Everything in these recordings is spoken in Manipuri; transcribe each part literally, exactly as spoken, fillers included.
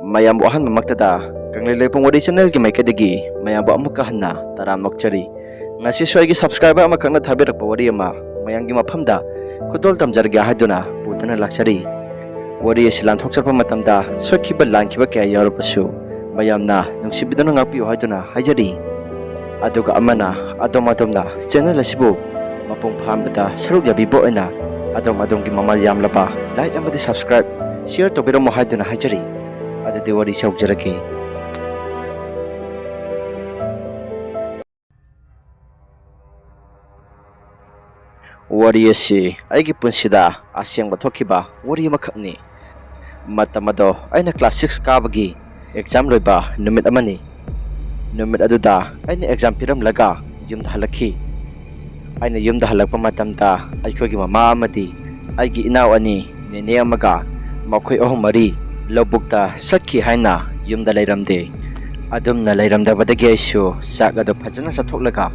ꯃꯌꯥꯝꯕꯨ ꯑꯍꯥꯟꯕꯃꯛꯇꯗ ꯀꯪꯂꯩ ꯂꯩꯄꯨꯡ ꯋꯥꯔꯤ ꯆꯦꯅꯦꯜꯒꯤ ꯃꯥꯏꯀꯩꯗꯒꯤ ꯃꯌꯥꯝꯕꯨ ꯑꯃꯨꯛꯀ ꯍꯟꯅ ꯇꯔꯥꯝꯅ ꯑꯣꯛꯆꯔꯤ꯫ ꯉꯁꯤꯁꯨ ꯑꯩꯒꯤ ꯁꯕꯁꯀ꯭ꯔꯥꯏꯕꯔ ꯑꯃꯈꯛꯅ ꯊꯥꯕꯤꯔꯛꯄ ꯋꯥꯔꯤ ꯑꯃ ꯃꯌꯥꯝꯒꯤ ꯃꯐꯝꯗ ꯈꯨꯗꯣꯜ ꯇꯝꯖꯔꯒꯦ ꯍꯥꯏꯗꯨꯅ ꯄꯨꯗꯨꯅ ꯂꯥꯛꯆꯔꯤ꯫ ꯋꯥꯔꯤ ꯑꯁꯤ ꯂꯥꯟꯊꯣꯛꯆꯔꯛꯄ ꯃꯇꯝꯗ ꯁꯣꯏꯈꯤꯕ ꯂꯥꯟꯈꯤꯕ ꯀꯌꯥ ꯌꯥꯎꯔꯕꯁꯨ ꯃꯌꯥꯝꯅ ꯅꯨꯡꯁꯤꯕꯤꯗꯨꯅ ꯉꯥꯛꯄꯤꯌꯨ ꯍꯥꯏꯗꯨꯅ ꯍꯥꯏꯖꯔꯤ꯫ ꯑꯗꯨꯒ ꯑꯃꯅ, ꯑꯗꯣꯝ ꯑꯗꯣꯝꯅ ꯆꯦꯅꯦꯜ ꯑꯁꯤꯕꯨ ꯃꯄꯨꯡ ꯐꯥꯍꯟꯕꯗ ꯁꯔꯨꯛ ꯌꯥꯕꯤꯕ ꯑꯣꯏꯅ ꯑꯗꯣꯝ ꯑꯗꯣꯝꯒꯤ ꯃꯃꯜ ꯌꯥꯝꯂꯕ ꯂꯥꯏꯛ ꯑꯃꯗꯤ ꯁꯕꯁꯀ꯭ꯔꯥꯏꯕ, ꯁꯤꯌꯔ ꯇꯧꯕꯤꯔꯝꯃꯨ ꯍꯥꯏꯗꯨꯅ ꯍꯥꯏꯖꯔꯤ꯫ ꯑꯗꯨꯗꯤ ꯋꯥꯔꯤꯁꯤ ꯍꯧꯖꯔꯛꯀꯦ꯫ ꯋꯥꯔꯤ ꯑꯁꯤ ꯑꯩꯒꯤ ꯄꯨꯟꯁꯤꯗ ꯑꯁꯦꯡꯕ ꯊꯣꯛꯈꯤꯕ ꯋꯥꯔꯤ ꯑꯃꯈꯛꯅꯤ꯫ ꯃꯇꯝ ꯑꯗꯣ ꯑꯩꯅ ꯀ꯭ꯂꯥꯁ ꯁꯤꯛꯁ ꯀꯥꯕꯒꯤ ꯑꯦꯛꯖꯥꯝ ꯂꯣꯏꯕ ꯅꯨꯃꯤꯠ ꯑꯃꯅꯤ꯫ ꯅꯨꯃꯤꯠ ꯑꯗꯨꯗ ꯑꯩꯅ ꯑꯦꯛꯖꯥꯝ ꯄꯤꯔꯝꯂꯒ ꯌꯨꯝꯗ ꯍꯜꯂꯛꯈꯤ꯫ ꯑꯩꯅ ꯌꯨꯝꯗ ꯍꯜꯂꯛꯄ ꯃꯇꯝꯗ ꯑꯩꯈꯣꯏꯒꯤ ꯃꯃꯥ ꯑꯃꯗꯤ ꯑꯩꯒꯤ ꯏꯅꯥꯎ ꯑꯅꯤ, ꯅꯦꯅꯦ ꯑꯃꯒ ꯃꯈꯣꯏ ꯑꯍꯨꯝ ꯃꯔꯤ ꯂꯧꯕꯨꯛꯇ ꯆꯠꯈꯤ ꯍꯥꯏꯅ ꯌꯨꯝꯗ ꯂꯩꯔꯝꯗꯦ꯫ ꯑꯗꯨꯝꯅ ꯂꯩꯔꯝꯗꯕꯗꯒꯤ ꯑꯩꯁꯨ ꯆꯥꯛ ꯑꯗꯨ ꯐꯖꯅ ꯆꯥꯊꯣꯛꯂꯒ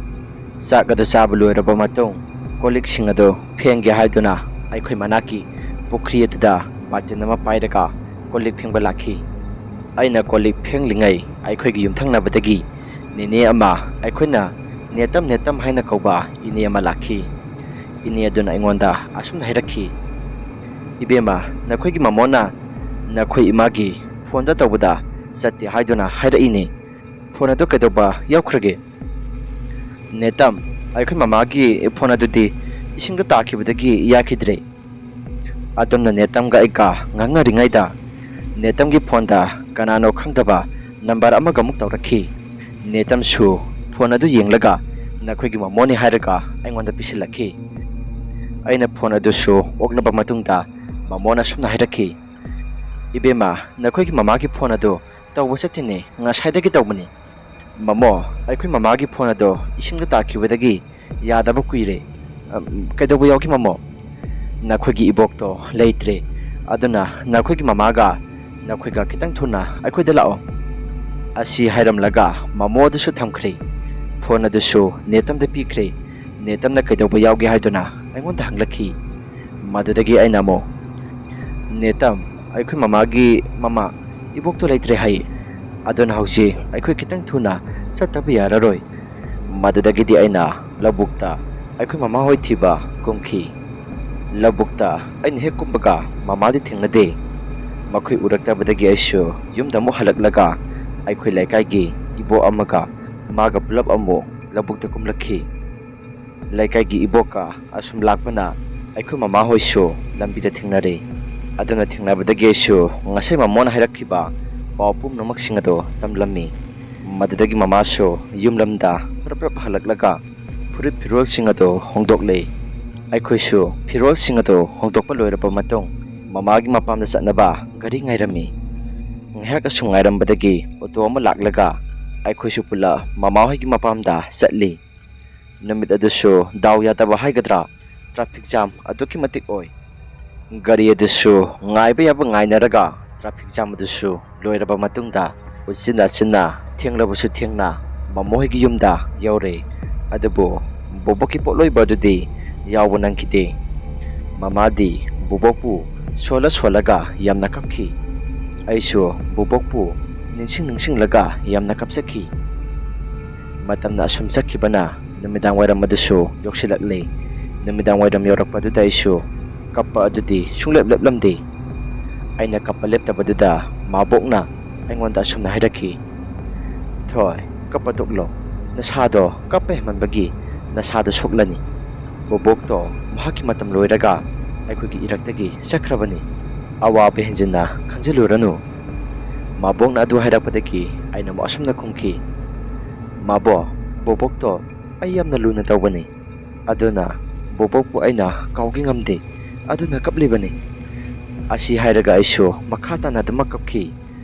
ꯆꯥꯛ ꯑꯗꯨ ꯆꯥꯕ ꯂꯣꯏꯔꯕ ꯃꯇꯨꯡ ꯀꯣꯜ ꯂꯤꯛꯁꯤꯡ ꯑꯗꯨ ꯐꯦꯡꯒꯦ ꯍꯥꯏꯗꯨꯅ ꯑꯩꯈꯣꯏ ꯃꯅꯥꯛꯀꯤ ꯄꯨꯈ꯭ꯔꯤ ꯑꯗꯨꯗ ꯕꯥꯔꯇꯤꯟ ꯑꯃ ꯄꯥꯏꯔꯒ ꯀꯣꯜ ꯂꯤꯛ ꯐꯦꯡꯕ ꯂꯥꯛꯈꯤ꯫ ꯑꯩꯅ ꯀꯣꯜ ꯂꯤꯛ ꯐꯦꯡꯂꯤꯉꯩ ꯑꯩꯈꯣꯏꯒꯤ ꯌꯨꯝꯊꯪꯅꯕꯗꯒꯤ ꯅꯦꯅꯦ ꯑꯃ, ꯑꯩꯈꯣꯏꯅ ꯅꯦꯇꯝ ꯅꯦꯇꯝ ꯍꯥꯏꯅ ꯀꯧꯕ ꯏꯅꯦ ꯑꯃ ꯂꯥꯛꯈꯤ꯫ ꯏꯅꯦ ꯑꯗꯨꯅ ꯑꯩꯉꯣꯟꯗ ꯑꯁꯨꯝꯅ ꯍꯥꯏꯔꯛꯈꯤ, "ꯏꯕꯦꯝꯃ, ꯅꯈꯣꯏꯒꯤ ꯃꯃꯣꯅ ꯅꯈꯣꯏ ꯏꯃꯥꯒꯤ ꯐꯣꯟꯗ ꯇꯧꯕꯗ ꯆꯠꯇꯦ ꯍꯥꯏꯗꯨꯅ ꯍꯥꯏꯔꯛꯏꯅꯦ꯫ ꯐꯣꯟ ꯑꯗꯨ ꯀꯩꯗꯧꯕ ꯌꯥꯎꯈ꯭ꯔꯒꯦ?" "ꯅꯦꯇꯝ, ꯑꯩꯈꯣꯏ ꯃꯃꯥꯒꯤ ꯐꯣꯟ ꯑꯗꯨꯗꯤ ꯏꯁꯤꯡꯗ ꯇꯥꯈꯤꯕꯗꯒꯤ ꯌꯥꯈꯤꯗ꯭ꯔꯦ꯫" ꯑꯗꯨꯝꯅ ꯅꯦꯇꯝꯒ ꯑꯩꯒ ꯉꯥꯡꯅꯔꯤꯉꯩꯗ ꯅꯦꯇꯝꯒꯤ ꯐꯣꯟꯗ ꯀꯅꯥꯅꯣ ꯈꯪꯗꯕ ꯅꯝꯕꯔ ꯑꯃꯒ ꯑꯃꯨꯛ ꯇꯧꯔꯛꯈꯤ꯫ ꯅꯦꯇꯝꯁꯨ ꯐꯣꯟ ꯑꯗꯨ ꯌꯦꯡꯂꯒ ꯅꯈꯣꯏꯒꯤ ꯃꯃꯣꯅꯤ ꯍꯥꯏꯔꯒ ꯑꯩꯉꯣꯟꯗ ꯄꯤꯁꯤꯜꯂꯛꯈꯤ꯫ ꯑꯩꯅ ꯐꯣꯟ ꯑꯗꯨꯁꯨ ꯑꯣꯛꯂꯕ ꯃꯇꯨꯡꯗ ꯃꯃꯣꯅ ꯑꯁꯨꯝꯅ ꯍꯥꯏꯔꯛꯈꯤ, "ꯏꯕꯦꯝꯃ, ꯅꯈꯣꯏꯒꯤ ꯃꯃꯥꯒꯤ ꯐꯣꯟ ꯑꯗꯨ ꯇꯧꯕ ꯆꯠꯇꯦꯅꯦ, ꯉꯁꯥꯏꯗꯒꯤ ꯇꯧꯕꯅꯤ꯫" "ꯃꯃꯣ, ꯑꯩꯈꯣꯏ ꯃꯃꯥꯒꯤ ꯐꯣꯟ ꯑꯗꯣ ꯏꯁꯤꯡꯗ ꯇꯥꯈꯤꯕꯗꯒꯤ ꯌꯥꯗꯕ ꯀꯨꯏꯔꯦ꯫" "ꯑꯝ, ꯀꯩꯗꯧꯕ ꯌꯥꯎꯒꯦ ꯃꯃꯣ?" "ꯅꯈꯣꯏꯒꯤ ꯏꯕꯣꯛꯇꯣ ꯂꯩꯇ꯭ꯔꯦ, ꯑꯗꯨꯅ ꯅꯈꯣꯏꯒꯤ ꯃꯃꯥꯒ ꯅꯈꯣꯏꯒ ꯈꯤꯇꯪ ꯊꯨꯅ ꯑꯩꯈꯣꯏꯗ ꯂꯥꯛꯑꯣ꯫" ꯑꯁꯤ ꯍꯥꯏꯔꯝꯂꯒ ꯃꯃꯣ ꯑꯗꯨꯁꯨ ꯊꯝꯈ꯭ꯔꯦ꯫ ꯐꯣꯟ ꯑꯗꯨꯁꯨ ꯅꯦꯇꯝꯗ ꯄꯤꯈ꯭ꯔꯦ꯫ ꯅꯦꯇꯝꯅ ꯀꯩꯗꯧꯕ ꯌꯥꯎꯒꯦ ꯍꯥꯏꯗꯨꯅ ꯑꯩꯉꯣꯟꯗ ꯍꯪꯂꯛꯈꯤ꯫ ꯃꯗꯨꯗꯒꯤ ꯑꯩꯅ ꯑꯃꯨꯛ, "ꯅꯦꯇꯝ, ꯑꯩꯈꯣꯏ ꯃꯃꯥꯒꯤ ꯃꯃꯥ ꯏꯕꯣꯛꯇꯣ ꯂꯩꯇ꯭ꯔꯦ ꯍꯥꯏ꯫ ꯑꯗꯨꯅ ꯍꯧꯖꯤꯛ ꯑꯩꯈꯣꯏ ꯈꯤꯇꯪ ꯊꯨꯅ ꯆꯠꯇꯕ ꯌꯥꯔꯔꯣꯏ꯫ ꯃꯗꯨꯗꯒꯤꯗꯤ ꯑꯩꯅ ꯂꯧꯕꯨꯛꯇ ꯑꯩꯈꯣꯏ ꯃꯃꯥꯍꯣꯏ ꯊꯤꯕ ꯀꯨꯝꯈꯤ꯫ ꯂꯧꯕꯨꯛꯇ ꯑꯩꯅ ꯍꯦꯛ ꯀꯨꯝꯕꯒ ꯃꯃꯥꯗꯤ ꯊꯦꯡꯅꯗꯦ꯫ ꯃꯈꯣꯏ ꯎꯔꯛꯇꯕꯗꯒꯤ ꯑꯩꯁꯨ ꯌꯨꯝꯗ ꯑꯃꯨꯛ ꯍꯜꯂꯛꯂꯒ ꯑꯩꯈꯣꯏ ꯂꯩꯀꯥꯏꯒꯤ ꯏꯕꯣꯛ ꯑꯃꯒ ꯃꯥꯒ ꯄꯨꯂꯞ ꯑꯃꯨꯛ ꯂꯧꯕꯨꯛꯇ ꯀꯨꯝꯂꯛꯈꯤ꯫ ꯂꯩꯀꯥꯏꯒꯤ ꯏꯕꯣꯛꯀ ꯑꯁꯨꯝ ꯂꯥꯛꯄꯅ ꯑꯩꯈꯣꯏ ꯃꯃꯥꯍꯣꯏꯁꯨ ꯂꯝꯕꯤꯗ ꯊꯦꯡꯅꯔꯦ꯫ ꯑꯗꯨꯅ ꯊꯦꯡꯅꯕꯗꯒꯤ ꯑꯩꯁꯨ ꯉꯁꯥꯏ ꯃꯃꯣꯅ ꯍꯥꯏꯔꯛꯈꯤꯕ ꯄꯥꯎ ꯄꯨꯝꯅꯃꯛꯁꯤꯡ ꯑꯗꯣ ꯇꯝꯂꯝꯃꯤ꯫ ꯃꯗꯨꯗꯒꯤ ꯃꯃꯥꯁꯨ ꯌꯨꯝꯂꯝꯗ ꯄ꯭ꯔꯞ ꯄ꯭ꯔꯞ ꯍꯜꯂꯛꯂꯒ ꯐꯨꯔꯤꯠ ꯐꯤꯔꯣꯜꯁꯤꯡ ꯑꯗꯣ ꯍꯣꯡꯗꯣꯛꯂꯦ꯫ ꯑꯩꯈꯣꯏꯁꯨ ꯐꯤꯔꯣꯜꯁꯤꯡ ꯑꯗꯣ ꯍꯣꯡꯗꯣꯛꯄ ꯂꯣꯏꯔꯕ ꯃꯇꯨꯡ ꯃꯃꯥꯒꯤ ꯃꯄꯥꯝꯗ ꯆꯠꯅꯕ ꯒꯥꯔꯤ ꯉꯥꯏꯔꯝꯃꯤ꯫ ꯉꯥꯏꯍꯥꯛ ꯑꯁꯨꯝ ꯉꯥꯏꯔꯝꯕꯗꯒꯤ ꯑꯣꯇꯣ ꯑꯃ ꯂꯥꯛꯂꯒ ꯑꯩꯈꯣꯏꯁꯨ ꯄꯨꯂꯞ ꯃꯃꯥꯍꯣꯏꯒꯤ ꯃꯄꯥꯝꯗ ꯆꯠꯂꯤ꯫ ꯅꯨꯃꯤꯠ ꯑꯗꯨꯁꯨ ꯗꯥꯎ ꯌꯥꯗꯕ ꯍꯥꯏꯒꯗ꯭ꯔꯥ, ꯇ꯭ꯔꯥꯐꯤꯛ ꯖꯥꯝ ꯑꯗꯨꯛꯀꯤ ꯃꯇꯤꯛ ꯑꯣꯏ꯫ ꯒꯥꯔꯤ ꯑꯗꯨꯁꯨ ꯉꯥꯏꯕ ꯌꯥꯕ ꯉꯥꯏꯅꯔꯒ ꯇ꯭ꯔꯥꯐꯤꯛ ꯖꯥꯝ ꯑꯗꯨꯁꯨ ꯂꯣꯏꯔꯕ ꯃꯇꯨꯡꯗ ꯎꯆꯤꯟ ꯅꯥꯆꯤꯟꯅ ꯊꯦꯡꯂꯕꯁꯨ ꯊꯦꯡꯅ ꯃꯃꯣꯍꯣꯏꯒꯤ ꯌꯨꯝꯗ ꯌꯧꯔꯦ꯫ ꯑꯗꯨꯕꯨ ꯕꯣꯕꯣꯛꯀꯤ ꯄꯣꯠꯂꯣꯏꯕ ꯑꯗꯨꯗꯤ ꯌꯥꯎꯕ ꯅꯪꯈꯤꯗꯦ꯫ ꯃꯃꯥꯗꯤ ꯕꯣꯕꯣꯛꯄꯨ ꯁꯣꯜꯂ ꯁꯣꯜꯂꯒ ꯌꯥꯝꯅ ꯀꯞꯈꯤ꯫ ꯑꯩꯁꯨ ꯕꯣꯕꯣꯛꯄꯨ ꯅꯤꯡꯁꯤꯡ ꯅꯤꯡꯁꯤꯡꯂꯒ ꯌꯥꯝꯅ ꯀꯞꯆꯈꯤ꯫ ꯃꯇꯝꯅ ꯑꯁꯨꯝ ꯆꯠꯈꯤꯕꯅ ꯅꯨꯃꯤꯗꯥꯡ ꯋꯥꯏꯔꯝ ꯑꯗꯨꯁꯨ ꯌꯧꯁꯤꯜꯂꯛꯂꯦ꯫ ꯅꯨꯃꯤꯗꯥꯡ ꯋꯥꯏꯔꯝ ꯌꯧꯔꯛꯄꯗꯨꯗ ꯑꯩꯁꯨ ꯀꯞꯄ ꯑꯗꯨꯗꯤ ꯁꯨꯡꯂꯦꯞ ꯂꯦꯞꯂꯝꯗꯦ꯫ ꯑꯩꯅ ꯀꯞꯄ ꯂꯦꯞꯇꯕꯗꯨꯗ ꯃꯥꯕꯣꯛꯅ ꯑꯩꯉꯣꯟꯗ ꯑꯁꯨꯝꯅ ꯍꯥꯏꯔꯛꯈꯤ, "ꯊꯣꯏ, ꯀꯞꯄ ꯇꯣꯛꯂꯣ꯫ ꯅꯁꯥꯗꯣ ꯀꯞꯄ ꯍꯦꯟꯃꯟꯕꯒꯤ ꯅꯁꯥꯗꯣ ꯁꯣꯛꯂꯅꯤ꯫ ꯕꯣꯕꯣꯛꯇꯣ ꯃꯍꯥꯛꯀꯤ ꯃꯇꯝ ꯂꯣꯏꯔꯒ ꯑꯩꯈꯣꯏꯒꯤ ꯏꯔꯛꯇꯒꯤ ꯆꯠꯈ꯭ꯔꯕꯅꯤ꯫ ꯑꯋꯥꯕ ꯍꯦꯟꯖꯤꯟꯅ ꯈꯟꯖꯤꯜꯂꯨꯔꯅꯨ꯫" ꯃꯥꯕꯣꯛꯅ ꯑꯗꯨ ꯍꯥꯏꯔꯛꯄꯗꯒꯤ ꯑꯩꯅ ꯑꯃꯨꯛ ꯑꯁꯨꯝꯅ ꯈꯨꯝꯈꯤ, "ꯃꯥꯕꯣꯛ, ꯕꯣꯕꯣꯛꯇꯣ ꯑꯩ ꯌꯥꯝꯅ ꯂꯨꯅ ꯇꯧꯕꯅꯤ꯫ ꯑꯗꯨꯅ ꯕꯣꯕꯣꯛꯄꯨ ꯑꯩꯅ ꯀꯥꯎꯒꯦ ꯉꯝꯗꯦ꯫ ꯑꯗꯨꯅ ꯀꯞꯂꯤꯕꯅꯤ꯫" ꯑꯁꯤ ꯍꯥꯏꯔꯒ ꯑꯩꯁꯨ ꯃꯈꯥ ꯇꯥꯅ ꯑꯗꯨꯃꯛ ꯀꯞꯈꯤ꯫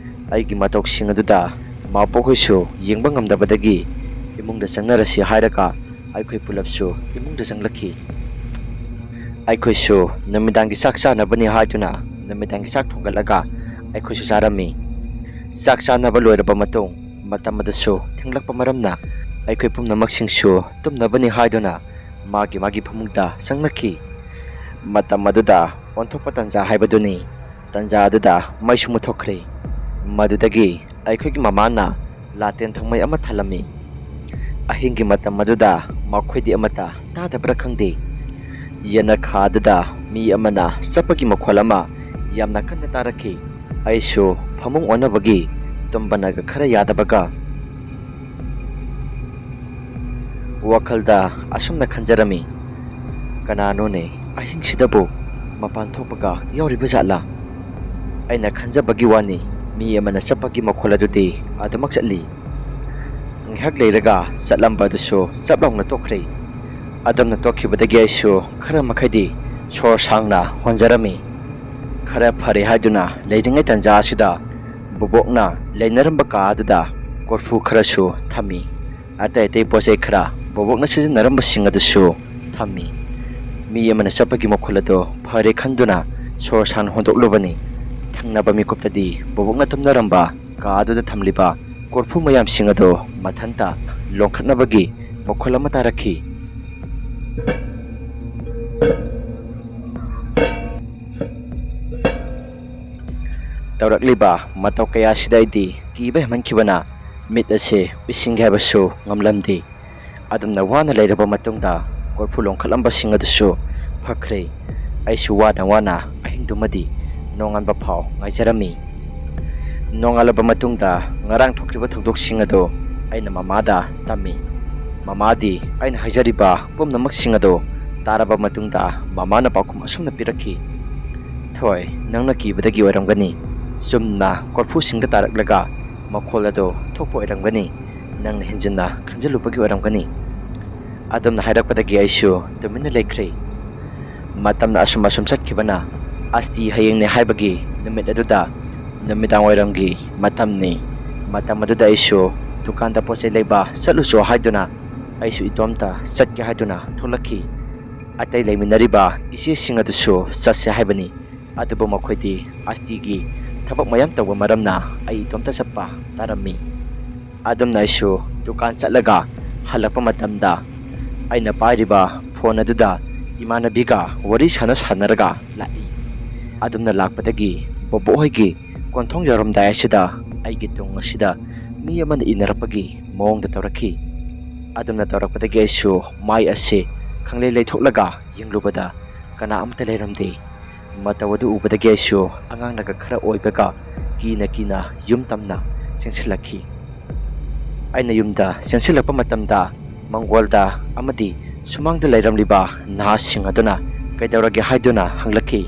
ꯑꯩꯒꯤ ꯃꯇꯧꯁꯤꯡ ꯑꯗꯨꯗ ꯃꯥꯕꯣꯛ ꯍꯣꯏꯁꯨ ꯌꯦꯡꯕ ꯉꯝꯗꯕꯗꯒꯤ ꯏꯃꯨꯡꯗ ꯆꯪꯅꯔꯁꯤ ꯍꯥꯏꯔꯒ ꯑꯩꯈꯣꯏ ꯄꯨꯂꯞꯁꯨ ꯏꯃꯨꯡꯗ ꯆꯪꯂꯛꯈꯤ꯫ ꯑꯩꯈꯣꯏꯁꯨ ꯅꯨꯃꯤꯗꯥꯡꯒꯤ ꯆꯥꯛ ꯆꯥꯅꯕꯅꯤ ꯍꯥꯏꯗꯨꯅ ꯅꯨꯃꯤꯗꯥꯡꯒꯤ ꯆꯥꯛ ꯊꯣꯡꯒꯠꯂꯒ ꯑꯩꯈꯣꯏꯁꯨ ꯆꯥꯔꯝꯃꯤ꯫ ꯆꯥꯛ ꯆꯥꯅꯕ ꯂꯣꯏꯔꯕ ꯃꯇꯨꯡ ꯃꯇꯝ ꯑꯗꯨꯁꯨ ꯊꯦꯡꯂꯛꯄ ꯃꯔꯝꯅ ꯑꯩꯈꯣꯏ ꯄꯨꯝꯅꯃꯛꯁꯤꯡꯁꯨ ꯇꯨꯝꯅꯕꯅꯤ ꯍꯥꯏꯗꯨꯅ ꯃꯥꯒꯤ ꯃꯥꯒꯤ ꯐꯃꯨꯡꯗ ꯆꯪꯅꯈꯤ꯫ ꯃꯇꯝ ꯑꯗꯨꯗ ꯑꯣꯟꯊꯣꯛꯄ ꯇꯟꯖꯥ ꯍꯥꯏꯕꯗꯨꯅꯤ꯫ ꯇꯟꯖꯥ ꯑꯗꯨꯗ ꯃꯩꯁꯨ ꯃꯨꯠꯊꯣꯛꯈ꯭ꯔꯦ꯫ ꯃꯗꯨꯗꯒꯤ ꯑꯩꯈꯣꯏꯒꯤ ꯃꯃꯥꯅ ꯂꯥꯇꯦꯟ ꯊꯥꯎꯃꯩ ꯑꯃ ꯊꯥꯜꯂꯝꯃꯤ꯫ ꯑꯍꯤꯡꯒꯤ ꯃꯇꯝ ꯑꯗꯨꯗ ꯃꯈꯣꯏꯗꯤ ꯑꯃꯠꯇ ꯇꯥꯗꯕ꯭ꯔꯥ ꯈꯪꯗꯦ, ꯌꯦꯅꯈꯥ ꯑꯗꯨꯗ ꯃꯤ ꯑꯃꯅ ꯆꯠꯄꯒꯤ ꯃꯈꯣꯜ ꯑꯃ ꯌꯥꯝꯅ ꯀꯟꯅ ꯇꯥꯔꯛꯈꯤ꯫ ꯑꯩꯁꯨ ꯐꯃꯨꯡ ꯑꯣꯟꯅꯕꯒꯤ ꯇꯨꯝꯕꯅꯒ ꯈꯔ ꯌꯥꯗꯕꯒ ꯋꯥꯈꯜꯗ ꯑꯁꯨꯝꯅ ꯈꯟꯖꯔꯝꯃꯤ, "ꯀꯅꯥꯅꯣꯅꯦ ꯑꯍꯤꯡꯁꯤꯗꯕꯨ ꯃꯄꯥꯟ ꯊꯣꯛꯄꯒ ꯌꯥꯎꯔꯤꯕ ꯖꯥꯠꯂꯥ?" ꯑꯩꯅ ꯈꯟꯖꯕꯒꯤ ꯋꯥꯅꯤ, ꯃꯤ ꯑꯃꯅ ꯆꯠꯄꯒꯤ ꯃꯈꯣꯜ ꯑꯗꯨꯗꯤ ꯑꯗꯨꯃꯛ ꯆꯠꯂꯤ꯫ ꯉꯥꯏꯍꯥꯛ ꯂꯩꯔꯒ ꯆꯠꯂꯝꯕ ꯑꯗꯨꯁꯨ ꯆꯞ ꯂꯥꯎꯅ ꯇꯣꯛꯈ꯭ꯔꯦ꯫ ꯑꯗꯨꯝꯅ ꯇꯣꯛꯈꯤꯕꯗꯒꯤ ꯑꯩꯁꯨ ꯈꯔ ꯃꯈꯩꯗꯤ ꯁꯣꯔ ꯁꯥꯡꯅ ꯍꯣꯟꯖꯔꯝꯃꯤ꯫ ꯈꯔ ꯐꯔꯦ ꯍꯥꯏꯗꯨꯅ ꯂꯩꯔꯤꯉꯩ ꯇꯟꯖꯥ ꯑꯁꯤꯗ ꯕꯣꯕꯣꯛꯅ ꯂꯩꯅꯔꯝꯕ ꯀꯥ ꯑꯗꯨꯗ ꯀꯣꯔꯐꯨ ꯈꯔꯁꯨ ꯊꯝꯃꯤ꯫ ꯑꯇꯩ ꯑꯇꯩ ꯄꯣꯠ ꯆꯩ ꯈꯔ ꯕꯣꯕꯣꯛꯅ ꯁꯤꯖꯤꯟꯅꯔꯝꯕꯁꯤꯡ ꯑꯗꯨꯁꯨ ꯊꯝꯃꯤ꯫ ꯃꯤ ꯑꯃꯅ ꯆꯠꯄꯒꯤ ꯃꯈꯣꯜ ꯑꯗꯨ ꯐꯔꯦ ꯈꯟꯗꯨꯅ ꯁꯣꯔ ꯁꯥꯡꯅ ꯍꯣꯟꯗꯣꯛꯂꯨꯕꯅꯤ꯫ ꯊꯪꯅꯕ ꯃꯤꯀꯨꯞꯇꯗꯤ ꯕꯣꯕꯣꯛꯅ ꯇꯨꯝꯅꯔꯝꯕ ꯀꯥ ꯑꯗꯨꯗ ꯊꯝꯂꯤꯕ ꯀꯣꯔꯐꯨ ꯃꯌꯥꯝꯁꯤꯡ ꯑꯗꯨ ꯃꯊꯟꯇ ꯂꯣꯡꯈꯠꯅꯕꯒꯤ ꯃꯈꯣꯜ ꯑꯃ ꯇꯥꯔꯛꯈꯤ꯫ ꯇꯧꯔꯛꯂꯤꯕ ꯃꯇꯧ ꯀꯌꯥꯁꯤꯗ ꯑꯩꯗꯤ ꯀꯤꯕ ꯍꯦꯟꯃꯟꯈꯤꯕꯅ ꯃꯤꯠ ꯑꯁꯦ ꯎꯏꯁꯤꯟꯒꯦ ꯍꯥꯏꯕꯁꯨ ꯉꯝꯂꯝꯗꯦ꯫ ꯑꯗꯨꯝꯅ ꯋꯥꯅ ꯂꯩꯔꯕ ꯃꯇꯨꯡꯗ ꯀꯣꯔꯐꯨ ꯂꯣꯡꯈꯠꯂꯝꯕꯁꯤꯡ ꯑꯗꯨꯁꯨ ꯐꯈ꯭ꯔꯦ꯫ ꯑꯩꯁꯨ ꯋꯥꯅ ꯋꯥꯅ ꯑꯍꯤꯡꯗꯨꯃꯗꯤ ꯅꯣꯡꯉꯥꯟꯕ ꯐꯥꯎ ꯉꯥꯏꯖꯔꯝꯃꯤ꯫ ꯅꯣꯡꯉꯥꯜꯂꯕ ꯃꯇꯨꯡꯗ ꯉꯔꯥꯡ ꯊꯣꯛꯈꯤꯕ ꯊꯧꯗꯣꯛꯁꯤꯡ ꯑꯗꯨ ꯑꯩꯅ ꯃꯃꯥꯗ ꯇꯝꯃꯤ꯫ ꯃꯃꯥꯗꯤ ꯑꯩꯅ ꯍꯥꯏꯖꯔꯤꯕ ꯄꯨꯝꯅꯃꯛꯁꯤꯡ ꯑꯗꯨ ꯇꯥꯔꯕ ꯃꯇꯨꯡꯗ ꯃꯃꯥꯅ ꯄꯥꯎꯈꯨꯝ ꯑꯁꯨꯝꯅ ꯄꯤꯔꯛꯈꯤ, "ꯊꯣꯏ, ꯅꯪꯅ ꯀꯤꯕꯗꯒꯤ ꯑꯣꯏꯔꯝꯒꯅꯤ꯫ ꯆꯨꯝꯅ ꯀꯣꯔꯐꯨꯁꯤꯡꯗ ꯇꯥꯔꯛꯂꯒ ꯃꯈꯣꯜ ꯑꯗꯨ ꯊꯣꯛꯄ ꯑꯣꯏꯔꯝꯒꯅꯤ꯫ ꯅꯪꯅ ꯍꯦꯟꯖꯤꯟꯅ ꯈꯟꯖꯤꯜꯂꯨꯕꯒꯤ ꯑꯣꯏꯔꯝꯒꯅꯤ"꯫ ꯑꯗꯨꯝꯅ ꯍꯥꯏꯔꯛꯄꯗꯒꯤ ꯑꯩꯁꯨ ꯇꯨꯃꯤꯟꯅ ꯂꯩꯈ꯭ꯔꯦ꯫ ꯃꯇꯝꯅ ꯑꯁꯨꯝ ꯑꯁꯨꯝ ꯆꯠꯈꯤꯕꯅ ꯑꯁꯇꯤ ꯍꯌꯦꯡꯅꯦ ꯍꯥꯏꯕꯒꯤ ꯅꯨꯃꯤꯠ ꯑꯗꯨꯗ ꯅꯨꯃꯤꯗꯥꯡ ꯋꯥꯏꯔꯝꯒꯤ ꯃꯇꯝꯅꯤ꯫ ꯃꯇꯝ ꯑꯗꯨꯗ ꯑꯩꯁꯨ ꯗꯨꯀꯥꯟꯗ ꯄꯣꯠ ꯆꯩ ꯂꯩꯕ ꯆꯠꯂꯨꯁꯣ ꯍꯥꯏꯗꯨꯅ ꯑꯩꯁꯨ ꯏꯇꯣꯝꯇ ꯆꯠꯀꯦ ꯍꯥꯏꯗꯨꯅ ꯊꯣꯛꯂꯛꯈꯤ꯫ ꯑꯇꯩ ꯂꯩꯃꯤꯟꯅꯔꯤꯕ ꯏꯆꯦꯁꯤꯡ ꯑꯗꯨꯁꯨ ꯆꯠꯁꯦ ꯍꯥꯏꯕꯅꯤ꯫ ꯑꯗꯨꯕꯨ ꯃꯈꯣꯏꯗꯤ ꯑꯁꯇꯤꯒꯤ ꯊꯕꯛ ꯃꯌꯥꯝ ꯇꯧꯕ ꯃꯔꯝꯅ ꯑꯩ ꯏꯇꯣꯝꯇ ꯆꯠꯄ ꯇꯥꯔꯝꯃꯤ꯫ ꯑꯗꯨꯝꯅ ꯑꯩꯁꯨ ꯗꯨꯀꯥꯟ ꯆꯠꯂꯒ ꯍꯜꯂꯛꯄ ꯃꯇꯝꯗ ꯑꯩꯅ ꯄꯥꯏꯔꯤꯕ ꯐꯣꯟ ꯑꯗꯨꯗ ꯏꯃꯥꯟꯅꯕꯤꯒ ꯋꯥꯔꯤ ꯁꯥꯟꯅ ꯁꯥꯟꯅꯔꯒ ꯂꯥꯛꯏ꯫ ꯑꯗꯨꯝꯅ ꯂꯥꯛꯄꯗꯒꯤ ꯕꯣꯕꯣꯛ ꯍꯣꯏꯒꯤ ꯀꯣꯟꯊꯣꯡ ꯌꯧꯔꯝꯗꯥꯏ ꯑꯁꯤꯗ ꯑꯩꯒꯤ ꯇꯨꯡ ꯑꯁꯤꯗ ꯃꯤ ꯑꯃꯅ ꯏꯟꯅꯔꯛꯄꯒꯤ ꯃꯑꯣꯡꯗ ꯇꯧꯔꯛꯈꯤ꯫ ꯑꯗꯨꯝꯅ ꯇꯧꯔꯛꯄꯗꯒꯤ ꯑꯩꯁꯨ ꯃꯥꯏ ꯑꯁꯤ ꯈꯪꯂꯩ ꯂꯩꯊꯣꯛꯂꯒ ꯌꯦꯡꯂꯨꯕꯗ ꯀꯅꯥ ꯑꯃꯠꯇ ꯂꯩꯔꯝꯗꯦ꯫ ꯃꯇꯧ ꯑꯗꯨ ꯎꯕꯗꯒꯤ ꯑꯩꯁꯨ ꯑꯉꯥꯡꯅꯒ ꯈꯔ ꯑꯣꯏꯕꯒ ꯀꯤꯅ ꯀꯤꯅ ꯌꯨꯝ ꯇꯝꯅ ꯆꯦꯟꯁꯤꯜꯂꯛꯈꯤ꯫ ꯑꯩꯅ ꯌꯨꯝꯗ ꯆꯦꯟꯁꯤꯜꯂꯛꯄ ꯃꯇꯝꯗ ꯃꯪꯒꯣꯜꯗ ꯑꯃꯗꯤ ꯁꯨꯃꯥꯡꯗ ꯂꯩꯔꯝꯂꯤꯕ ꯅꯍꯥꯁꯤꯡ ꯑꯗꯨꯅ ꯀꯩꯗꯧꯔꯒꯦ ꯍꯥꯏꯗꯨꯅ ꯍꯪꯂꯛꯈꯤ꯫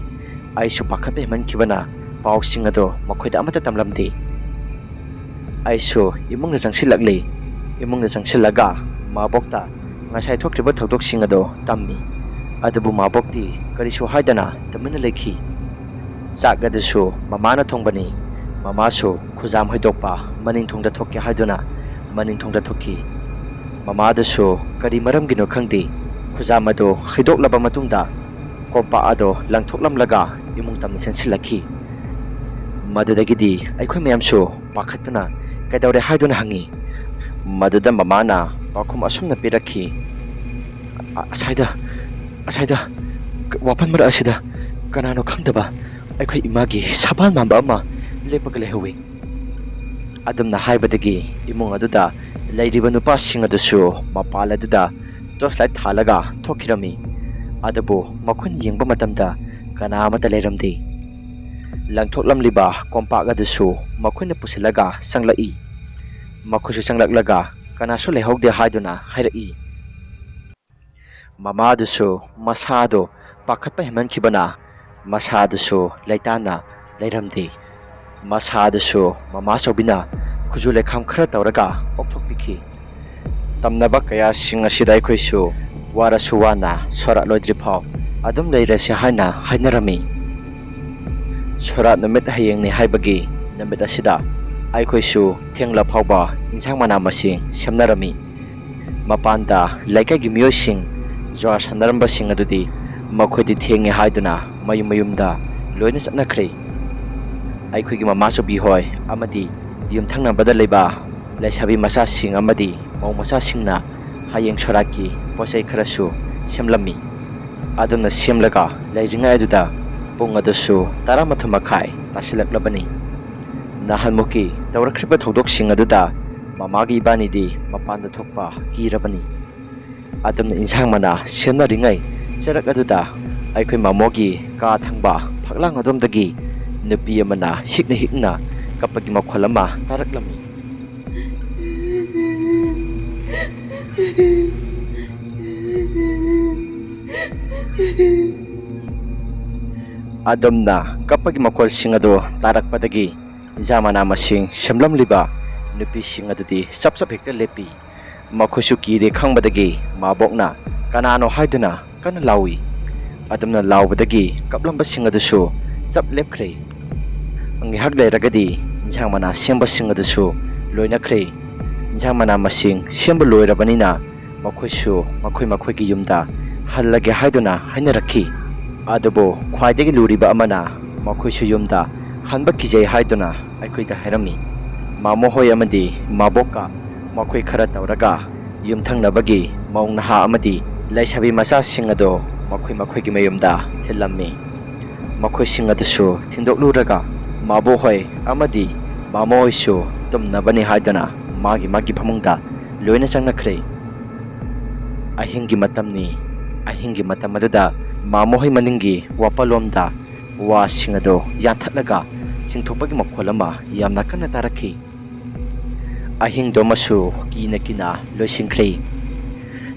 ꯑꯩꯁꯨ ꯄꯥꯈꯠꯄ ꯍꯦꯟꯃꯟꯈꯤꯕꯅ ꯄꯥꯎꯁꯤꯡ ꯑꯗꯨ ꯃꯈꯣꯏꯗ ꯑꯃꯠꯇ ꯇꯝꯂꯝꯗꯦ꯫ ꯑꯩꯁꯨ ꯏꯃꯨꯡꯗ ꯆꯪꯁꯤꯜꯂꯛꯂꯤ꯫ ꯏꯃꯨꯡꯗ ꯆꯪꯁꯤꯜꯂꯒ ꯃꯥꯕꯣꯛꯇ ꯉꯁꯥꯏ ꯊꯣꯛꯈ꯭ꯔꯤꯕ ꯊꯧꯗꯣꯛꯁꯤꯡ ꯑꯗꯨ ꯇꯝꯃꯤ꯫ ꯑꯗꯨꯕꯨ ꯃꯥꯕꯣꯛꯇꯤ ꯀꯔꯤꯁꯨ ꯍꯥꯏꯗꯅ ꯇꯨꯃꯤꯟꯅ ꯂꯩꯈꯤ꯫ ꯆꯥꯛ ꯑꯗꯨꯁꯨ ꯃꯃꯥꯅ ꯊꯣꯡꯕꯅꯤ꯫ ꯃꯃꯥꯁꯨ ꯈꯨꯖꯥꯝ ꯍꯩꯗꯣꯛꯄ ꯃꯅꯤꯡ ꯊꯣꯡꯗ ꯊꯣꯛꯀꯦ ꯍꯥꯏꯗꯨꯅ ꯃꯅꯤꯡ ꯊꯣꯡꯗ ꯊꯣꯛꯈꯤ꯫ ꯃꯃꯥꯗꯨꯁꯨ ꯀꯔꯤ ꯃꯔꯝꯒꯤꯅꯣ ꯈꯪꯗꯦ, ꯈꯨꯖꯥꯝ ꯑꯗꯨ ꯍꯩꯗꯣꯛꯂꯕ ꯃꯇꯨꯡꯗ ꯀꯣꯝꯄꯥꯛ ꯑꯗꯨ ꯂꯪꯊꯣꯛꯂꯝꯂꯒ ꯏꯃꯨꯡ ꯇꯝꯅ ꯆꯦꯟꯁꯤꯜꯂꯛꯈꯤ꯫ ꯃꯗꯨꯗꯒꯤꯗꯤ ꯑꯩꯈꯣꯏ ꯃꯌꯥꯝꯁꯨ ꯄꯥꯈꯠꯇꯨꯅ ꯀꯩꯗꯧꯔꯦ ꯍꯥꯏꯗꯨꯅ ꯍꯪꯉꯤ꯫ ꯃꯗꯨꯗ ꯃꯃꯥꯅ ꯄꯥꯎꯈꯨꯝ ꯑꯁꯨꯝꯅ ꯄꯤꯔꯛꯈꯤ, "ꯑ-, ꯑꯁꯥꯏꯗ, ꯑꯁꯥꯏꯗ, ꯋꯥꯄꯟ ꯃꯔꯛ ꯑꯁꯤꯗ ꯀꯅꯥꯅꯣ ꯈꯪꯗꯕ ꯑꯩꯈꯣꯏ ꯏꯃꯥꯒꯤ ꯁꯕꯥꯟ ꯃꯥꯟꯕ ꯑꯃ ꯂꯦꯞꯄꯒ ꯂꯩꯍꯧꯋꯤ"꯫ ꯑꯗꯨꯝꯅ ꯍꯥꯏꯕꯗꯒꯤ ꯏꯃꯨꯡ ꯑꯗꯨꯗ ꯂꯩꯔꯤꯕ ꯅꯨꯄꯥꯁꯤꯡ ꯑꯗꯨꯁꯨ ꯃꯄꯥꯟ ꯑꯗꯨꯗ ꯇꯣꯔꯆ ꯂꯥꯏꯠ ꯊꯥꯜꯂꯒ ꯊꯣꯛꯈꯤꯔꯝꯃꯤ꯫ ꯑꯗꯨꯕꯨ ꯃꯈꯣꯏꯅ ꯌꯦꯡꯕ ꯃꯇꯝꯗ ꯀꯅꯥ ꯑꯃꯠꯇ ꯂꯩꯔꯝꯗꯦ꯫ ꯂꯪꯊꯣꯛꯂꯝꯂꯤꯕ ꯀꯣꯝꯄꯥꯛ ꯑꯗꯨꯁꯨ ꯃꯈꯣꯏꯅ ꯄꯨꯁꯤꯜꯂꯒ ꯆꯪꯂꯛꯏ꯫ ꯃꯈꯣꯏꯁꯨ ꯆꯪꯂꯛꯂꯒ ꯀꯅꯥꯁꯨ ꯂꯩꯍꯧꯗꯦ ꯍꯥꯏꯗꯨꯅ ꯍꯥꯏꯔꯛꯏ꯫ ꯃꯃꯥꯗꯨꯁꯨ ꯃꯁꯥꯗꯨ ꯄꯥꯈꯠꯄ ꯍꯦꯟꯃꯟꯈꯤꯕꯅ ꯃꯁꯥꯗꯨꯁꯨ ꯂꯩꯇꯥꯅ ꯂꯩꯔꯝꯗꯦ꯫ ꯃꯁꯥꯗꯨꯁꯨ ꯃꯃꯥ ꯆꯧꯕꯤꯅ ꯈꯨꯖꯨ ꯂꯩꯈꯥꯝ ꯈꯔ ꯇꯧꯔꯒ ꯑꯣꯛꯊꯣꯛꯄꯤꯈꯤ꯫ ꯇꯝꯅꯕ ꯀꯌꯥꯁꯤꯡ ꯑꯁꯤꯗ ꯑꯩꯈꯣꯏꯁꯨ ꯋꯥꯔꯁꯨ ꯋꯥꯅ ꯁꯣꯔꯥꯠ ꯂꯣꯏꯗ꯭ꯔꯤꯐꯥꯎ ꯑꯗꯨꯝ ꯂꯩꯔꯁꯤ ꯍꯥꯏꯅ ꯍꯥꯏꯅꯔꯝꯃꯤ꯫ ꯁꯣꯔꯥꯠ ꯅꯨꯃꯤꯠ ꯍꯌꯦꯡꯅꯤ ꯍꯥꯏꯕꯒꯤ ꯅꯨꯃꯤꯠ ꯑꯁꯤꯗ ꯑꯩꯈꯣꯏꯁꯨ ꯊꯦꯡꯂ ꯐꯥꯎꯕ ꯏꯟꯁꯥꯡ ꯃꯅꯥ ꯃꯁꯤꯡ ꯁꯦꯝꯅꯔꯝꯃꯤ꯫ ꯃꯄꯥꯟꯗ ꯂꯩꯀꯥꯏꯒꯤ ꯃꯤꯑꯣꯏꯁꯤꯡ ꯖꯨꯋꯥꯔ ꯁꯥꯟꯅꯔꯝꯕꯁꯤꯡ ꯑꯗꯨꯗꯤ ꯃꯈꯣꯏꯗꯤ ꯊꯦꯡꯉꯦ ꯍꯥꯏꯗꯨꯅ ꯃꯌꯨꯝ ꯃꯌꯨꯝꯗ ꯂꯣꯏꯅ ꯆꯠꯅꯈ꯭ꯔꯦ꯫ ꯑꯩꯈꯣꯏꯒꯤ ꯃꯃꯥ ꯆꯧꯕꯤ ꯍꯣꯏ ꯑꯃꯗꯤ ꯌꯨꯝꯊꯪꯅꯕꯗ ꯂꯩꯕ ꯂꯩꯁꯥꯕꯤ ꯃꯆꯥꯁꯤꯡ ꯑꯃꯗꯤ ꯃꯧ ꯃꯆꯥꯁꯤꯡꯅ ꯍꯌꯦꯡ ꯁꯣꯔꯥꯠꯀꯤ ꯄꯣꯠ ꯆꯩ ꯈꯔꯁꯨ ꯁꯦꯝꯂꯝꯃꯤ꯫ ꯑꯗꯨꯝꯅ ꯁꯦꯝꯂꯒ ꯂꯩꯔꯤꯉꯩ ꯑꯗꯨꯗ ꯄꯨꯡ ꯑꯗꯨꯁꯨ ꯇꯔꯥꯃꯥꯊꯣꯏ ꯃꯈꯥꯏ ꯇꯥꯁꯤꯜꯂꯛꯂꯕꯅꯤ꯫ ꯅꯍꯥꯟꯃꯨꯛꯀꯤ ꯇꯧꯔꯛꯈ꯭ꯔꯤꯕ ꯊꯧꯗꯣꯛꯁꯤꯡ ꯑꯗꯨꯗ ꯃꯃꯥꯒ ꯏꯕꯥꯅꯤꯗꯤ ꯃꯄꯥꯟꯗ ꯊꯣꯛꯄ ꯀꯤꯔꯕꯅꯤ꯫ ꯑꯗꯨꯝꯅ ꯏꯟꯁꯥꯡ ꯃꯅꯥ ꯁꯦꯝꯅꯔꯤꯉꯩ ꯆꯔꯛ ꯑꯗꯨꯗ ꯑꯩꯈꯣꯏ ꯃꯃꯣꯒꯤ ꯀꯥ ꯊꯪꯕ ꯐꯛꯂꯥꯡ ꯑꯗꯣꯝꯗꯒꯤ ꯅꯨꯄꯤ ꯑꯃꯅ ꯍꯤꯛꯅ ꯍꯤꯛꯅ ꯀꯞꯄꯒꯤ ꯃꯈꯣꯜ ꯑꯃ ꯇꯥꯔꯛꯂꯝꯃꯤ꯫ ꯑꯗꯨꯝꯅ ꯀꯞꯄꯒꯤ ꯃꯈꯣꯜꯁꯤꯡ ꯑꯗꯨ ꯇꯥꯔꯛꯄꯗꯒꯤ ꯏꯟꯖꯥꯡ ꯃꯅꯥ ꯃꯁꯤꯡ ꯁꯦꯝꯂꯝꯂꯤꯕ ꯅꯨꯄꯤꯁꯤꯡ ꯑꯗꯨꯗꯤ ꯆꯞ ꯆꯞ ꯍꯦꯛꯇ ꯂꯦꯞꯄꯤ꯫ ꯃꯈꯣꯏꯁꯨ ꯀꯤꯔꯦ ꯈꯪꯕꯗꯒꯤ ꯃꯥꯕꯣꯛꯅ ꯀꯅꯥꯅꯣ ꯍꯥꯏꯗꯨꯅ ꯀꯟꯅ ꯂꯥꯎꯏ꯫ ꯑꯗꯨꯝꯅ ꯂꯥꯎꯕꯗꯒꯤ ꯀꯞꯂꯝꯕꯁꯤꯡ ꯑꯗꯨꯁꯨ ꯆꯞ ꯂꯦꯞꯈ꯭ꯔꯦ꯫ ꯉꯥꯏꯍꯥꯛ ꯂꯩꯔꯒꯗꯤ ꯏꯟꯁꯥꯡ ꯃꯅꯥ ꯁꯦꯝꯕꯁꯤꯡ ꯑꯗꯨꯁꯨ ꯂꯣꯏꯅꯈ꯭ꯔꯦ꯫ ꯏꯟꯁꯥꯡ ꯃꯅꯥ ꯃꯁꯤꯡ ꯁꯦꯝꯕ ꯂꯣꯏꯔꯕꯅꯤꯅ ꯃꯈꯣꯏꯁꯨ ꯃꯈꯣꯏ ꯃꯈꯣꯏꯒꯤ ꯌꯨꯝꯗ ꯍꯜꯂꯒꯦ ꯍꯥꯏꯗꯨꯅ ꯍꯥꯏꯅꯔꯛꯈꯤ꯫ ꯑꯗꯨꯕꯨ ꯈ꯭ꯋꯥꯏꯗꯒꯤ ꯂꯨꯔꯤꯕ ꯑꯃꯅ ꯃꯈꯣꯏꯁꯨ ꯌꯨꯝꯗ ꯍꯟꯕ ꯀꯤꯖꯩ ꯍꯥꯏꯗꯨꯅ ꯑꯩꯈꯣꯏꯗ ꯍꯥꯏꯔꯝꯃꯤ꯫ ꯃꯥꯃꯣ ꯍꯣꯏ ꯑꯃꯗꯤ ꯃꯥꯕꯣꯛꯀ ꯃꯈꯣꯏ ꯈꯔ ꯇꯧꯔꯒ ꯌꯨꯝꯊꯪꯅꯕꯒꯤ ꯃꯧ ꯅꯍꯥ ꯑꯃꯗꯤ ꯂꯩꯁꯥꯕꯤ ꯃꯆꯥꯁꯤꯡ ꯑꯗꯣ ꯃꯈꯣꯏ ꯃꯈꯣꯏꯒꯤ ꯃꯌꯨꯝꯗ ꯊꯤꯜꯂꯝꯃꯤ꯫ ꯃꯈꯣꯏꯁꯤꯡ ꯑꯗꯨꯁꯨ ꯊꯤꯟꯗꯣꯛꯂꯨꯔꯒ ꯃꯥꯕꯣꯛ ꯍꯣꯏ ꯑꯃꯗꯤ ꯃꯥꯃꯣ ꯍꯣꯏꯁꯨ ꯇꯨꯝꯅꯕꯅꯤ ꯍꯥꯏꯗꯨꯅ ꯃꯥꯒꯤ ꯃꯥꯒꯤ ꯐꯃꯨꯡꯗ ꯂꯣꯏꯅ ꯆꯪꯅꯈ꯭ꯔꯦ꯫ ꯑꯍꯤꯡꯒꯤ ꯃꯇꯝꯅꯤ꯫ ꯑꯍꯤꯡꯒꯤ ꯃꯇꯝ ꯑꯗꯨꯗ ꯃꯥꯃꯣ ꯍꯣꯏ ꯃꯅꯤꯡꯒꯤ ꯋꯥꯄꯜꯂꯣꯝꯗ ꯋꯥꯁꯤꯡ ꯑꯗꯨ ꯌꯥꯟꯊꯠꯂꯒ ꯆꯤꯡꯊꯣꯛꯄꯒꯤ ꯃꯈꯣꯜ ꯑꯃ ꯌꯥꯝꯅ ꯀꯟꯅ ꯇꯥꯔꯛꯈꯤ꯫ ꯑꯍꯤꯡꯗꯨꯃꯁꯨ ꯀꯤꯅ ꯀꯤꯅ ꯂꯣꯏꯁꯤꯟꯈ꯭ꯔꯦ꯫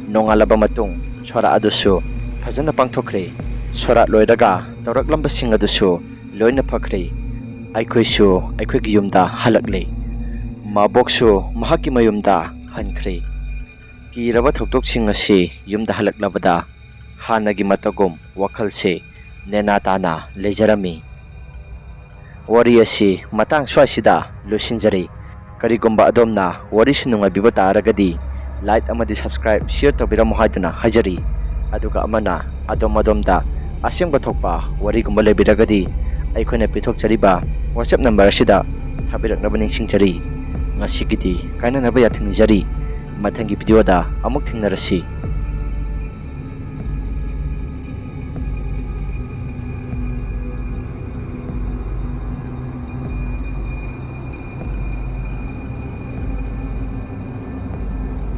ꯅꯣꯡꯉꯥꯜꯂꯕ ꯃꯇꯨꯡ ꯁꯣꯔꯥꯠ ꯑꯗꯨꯁꯨ ꯐꯖꯅ ꯄꯥꯡꯊꯣꯛꯈ꯭ꯔꯦ꯫ ꯁꯣꯔꯥꯠ ꯂꯣꯏꯔꯒ ꯇꯧꯔꯛꯂꯝꯕꯁꯤꯡ ꯑꯗꯨꯁꯨ ꯂꯣꯏꯅ ꯐꯈ꯭ꯔꯦ꯫ ꯑꯩꯈꯣꯏꯁꯨ ꯑꯩꯈꯣꯏꯒꯤ ꯌꯨꯝꯗ ꯍꯜꯂꯛꯂꯦ꯫ ꯃꯥꯕꯣꯛꯁꯨ ꯃꯍꯥꯛꯀꯤ ꯃꯌꯨꯝꯗ ꯍꯟꯈ꯭ꯔꯦ꯫ ꯀꯤꯔꯕ ꯊꯧꯗꯣꯛꯁꯤꯡ ꯑꯁꯤ ꯌꯨꯝꯗ ꯍꯜꯂꯛꯂꯕꯗ ꯍꯥꯟꯅꯒꯤ ꯃꯇꯧꯒꯨꯝ ꯋꯥꯈꯜꯁꯦ ꯅꯦꯅꯥ ꯇꯥꯅ ꯂꯩꯖꯔꯝꯃꯤ꯫ ꯋꯥꯔꯤ ꯑꯁꯤ ꯃꯇꯥꯡ ꯁ꯭ꯋꯥꯏꯁꯤꯗ ꯂꯣꯏꯁꯤꯟꯖꯔꯦ꯫ ꯀꯔꯤꯒꯨꯝꯕ ꯑꯗꯣꯝꯅ ꯋꯥꯔꯤꯁꯤ ꯅꯨꯡꯉꯥꯏꯕꯤꯕ ꯇꯥꯔꯒꯗꯤ like ꯑꯃꯗꯤ subscribe, share ꯇꯧꯕꯤꯔꯝꯃꯨ ꯍꯥꯏꯗꯨꯅ ꯍꯥꯏꯖꯔꯤ꯫ ꯑꯗꯨꯒ ꯑꯃꯅ ꯑꯗꯣꯝ ꯑꯗꯣꯝꯗ ꯑꯁꯦꯡꯕ ꯊꯣꯛꯄ ꯋꯥꯔꯤꯒꯨꯝꯕ ꯂꯩꯕꯤꯔꯒꯗꯤ ꯑꯩꯈꯣꯏꯅ ꯄꯤꯊꯣꯛꯆꯔꯤꯕ WhatsApp number ꯑꯁꯤꯗ ꯊꯥꯕꯤꯔꯛꯅꯕ ꯅꯤꯡꯁꯤꯡꯖꯔꯤ꯫ ꯉꯁꯤꯒꯤꯗꯤ ꯀꯥꯏꯅꯅꯕ ꯌꯥꯊꯪ ꯅꯤꯖꯔꯤ꯫ ꯃꯊꯪꯒꯤ video ꯗ ꯑꯃꯨꯛ ꯊꯦꯡꯅꯔꯁꯤ꯫